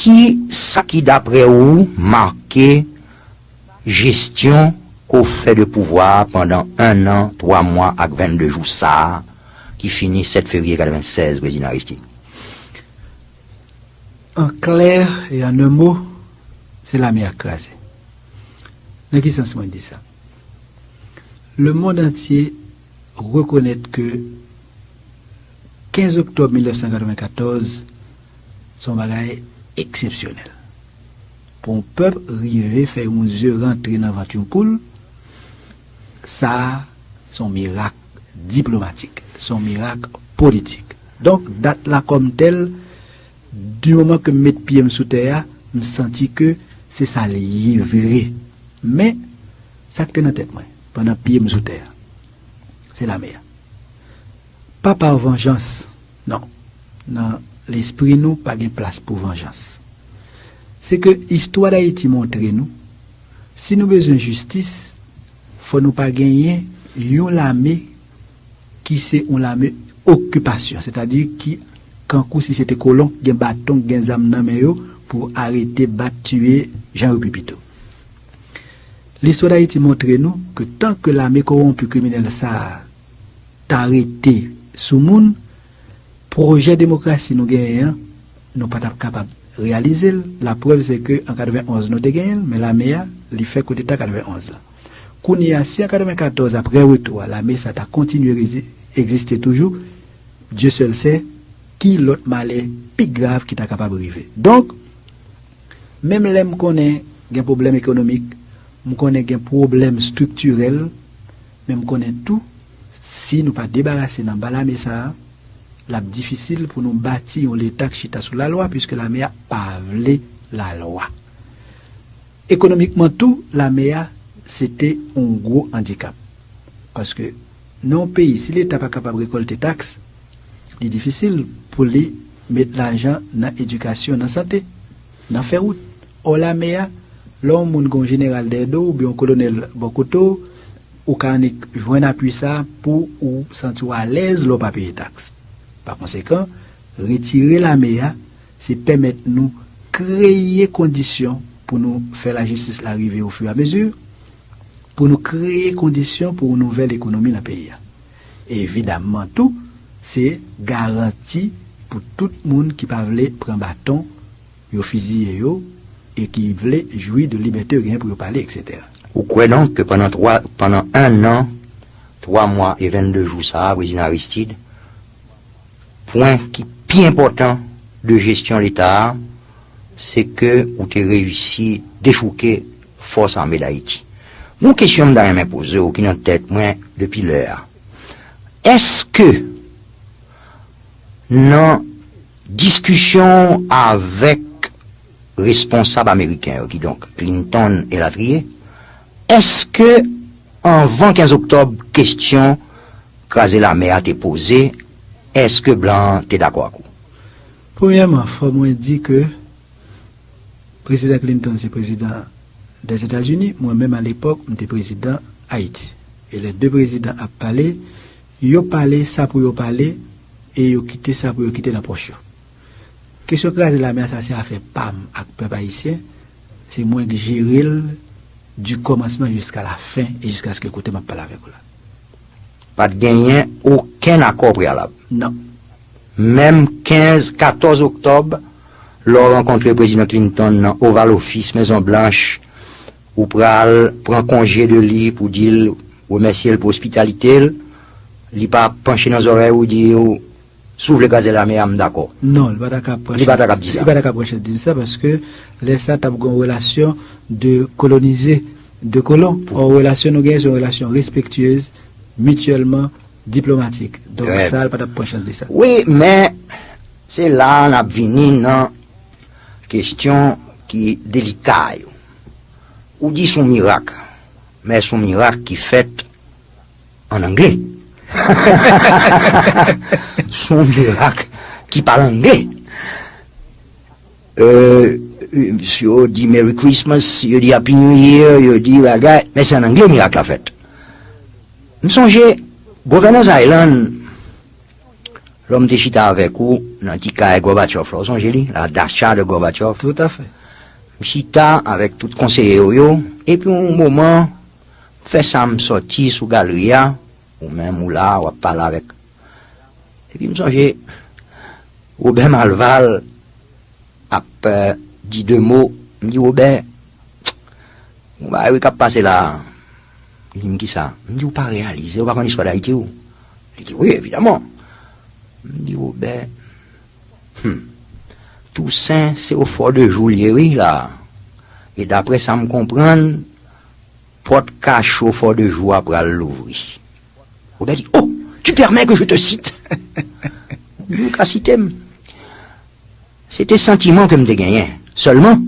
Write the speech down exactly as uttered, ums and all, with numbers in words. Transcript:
Ki sa ki, daprè ou, make jesyon ke w fè de pouvwa a pandan en an, twa mwa ak vennde jou sa a, ki fini sèt fevriye katrevennsèz, Prezidan Aristide? An klè e an en mo, se lame a k kraze. Nan ki sans mwen di sa? Lemonn antye rekonèt ke kenz oktòb mil nèf san katrevenkatòz se yon bagay eksepsyonèl. Pou yon pèp rive fè yon ze rantre nan vant yon poul, sa a se yon mirak diplomatik, se yon mirak politik. Donk, dat la kòm tèl, di moman ke m met pye m sou tè a, m santi ke se sa l ye vre. Men, sa k te nan tèt mwen pandan pye m sou tè a, se lame a. Pa pa vanjans, non. Nan lespri nou, pa gen plas pou vanjans. Se ke istwa Dayiti montre nou, si nou bezwen jistis, fò nou pa genyen yon lame ki se yon lame okipasyon, sètadi ki kankou si se te kolon, gen baton, gen zam nan men yo pou arete, bat, tiye, jan yo pi pito. Listwa Dayiti montre nou ke tan ke lame kowonpi kriminèl sa a ta rete sou moun, pwojè demokrasi nou genyen an, nou pa t ap kapab reyalize l. Laprèv se ke an katrevenonz nou te genyen l, men lame a, li fè koudeta katrevenonz la. Kounye a, si an katrevenkatòz, apre retou a, lame sa ta kontinye egziste toujou, Dye sèl sè, ki lòt malè pi grav ki ta kapab rive? Donk, menm lè m konnen gen pwoblèm ekonomik, m konnen gen pwoblèm estriktirèl, men m konnen tou, si nou pa debarase n anba lame sa a, l ap difisil pou nou bati yon Leta k chita sou lalwa, piske lame a pa vle lalwa. Ekonomikman tou, lame a se te yon gwo andikap. Paske nan yon peyi, si Leta pa kapab rekòlte taks, li difisil pou li met lajan nan edikasyon, nan sante, nan fè wout. Ò, lame a, lè yon moun gen yon jeneral dèyè do w oubyen yon kolonèl bò kote w, ou ka annik jwenn apui sa a pou ou santi w alèz lè w pa peye taks. Pa konsekan, retire lame a, se pèmèt nou kreye kondisyon pou nou fè lajistis la rive ofiramezi, pou nou kreye kondisyon pou yon nouvèl ekonomi nan peyi a. E evidamman tou, se garanti pou tout moun ki pa vle pran baton, yo fiziye yo, e ki vle jwi de libète yo genyen pou yo pale, etsetera. Ou kwè donk ke pandan twa, pandan en an, twa mwa e vennde jou sa a, Prezidan Aristide, pwen ki pi enpòtan de jesyon Leta a, se ke ou te reyisi dechouke Fòs Ame Dayiti. Gon kesyon m ta renmen poze w ki nan tèt mwen depi lè a. Èske nan diskisyon avèk responsab ameriken yo, kidonk Clinton elatriye, èske anvan kenz oktòb kesyon kraze lame a te poze, èske blan an te dakò ak ou? Premyèman, fò mwen di ke Prezidan Clinton se prezidan Dèzetazini, mwen menm alepòk, m te prezidan Ayiti. E lè de prezidan ap pale, yo pale sa pou yo pale e yo kite sa pou yo kite nan pòch yo. Kesyon kraze lame a, sa se afè pa m ak pèp ayisyen, se mwen k jere l du kòmansman jiska la fen e jiskaske kote m ap pale avèk ou la. Pa t genyen okenn akò preyalab. Non. Menm kenz, katòz oktòb, lè w rankontre Prezidan Clinton nan Oval Office, Mezon Blanch, ou pral pran konje de li pou di l, remèsye l pou ospitalite l, li pa panche nan zòrèy ou di w, si w vle kraze lame a, m dakò. Non, li pa ta ka pran chans. Li pa ta ka di sa. Li pa ta ka pran chans di m sa, paske lè sa t ap gen yon relasyon de kolonize, de kolon. Ò, relasyon nou genyen se yon relasyon respektyez, mityèlman, diplomatik. Donk, sa, li pa t ap pran chans di sa. Wi, men se la a n ap vini nan kesyon ki delika yo. Ou di s on mirak, men s on mirak ki fèt an angle. S on mirak ki pale angle. Euh, yo di Merry Christmas, yo di Happy New Year, yo di bagay, men se an angle mirak la fèt. M sonje, Governors Island, Lè m te chita avèk ou nan ti kay Gorbatchov la, ou sonje li? La dacha de Gorbatchov. Tout à fait. M chita avèk tout konseye yo, yo, epi yon moman, m fè sa, m sòti sou galeri a, ou menm ou la, w ap pale avèk. Epi m sonje, Wobè Malval ap eh, di de mo, m di, Wobè, yon bagay wi k ap pase la. Li di m, kisa? M di, ou pa reyalize, ou pa konn istwa Dayiti ou? Li di, wi, evidaman. M di, Wobè, hmm, Tousen se o Fò de Jou l ye wi la. E daprè sa m konprann, pòt kacho Fò de Jou a pral louvri. Wobè di, oh, tu permets que je te cite? M di, ou ka site m. Se te santiman ke m te genyen. Sèlman,